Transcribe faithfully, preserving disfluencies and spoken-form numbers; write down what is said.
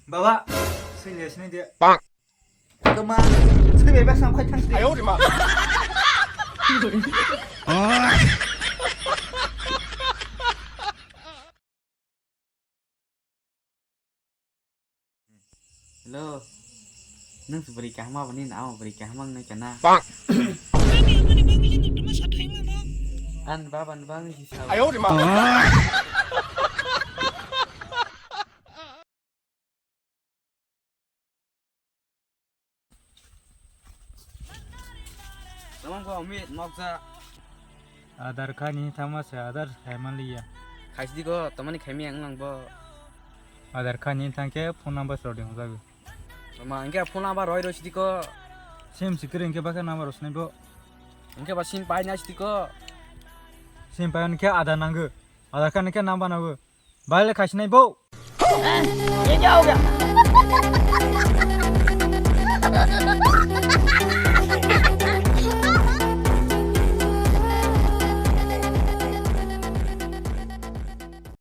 Baba, sini sini dia. Bang. Kema, sini bebas sam khai thang sini. Ayo, di ma. Hello. Nung se bwrwi kaham abo ni na, abo bwrwi kaham ang nai kana. Ani abo ni bagwi le nutuma sa thai ma bo. An baba ni bagwi si sa. Ayo, di ma. Tamang ko amit noksa. Adar kha ni thama se adar khai man liya. Khai sidi ko tamani khai mi ang nang bo. Adar kha ni thang ke phone number sor ding jago. Tama angke phone number roi roi sidi ko. Sim sikir angke baka number rosnai bo. Angke ba sim pai na sidi ko. Sim pai angke adar nango. Adar kha ni ke number nango. Bai le khai sinai bo.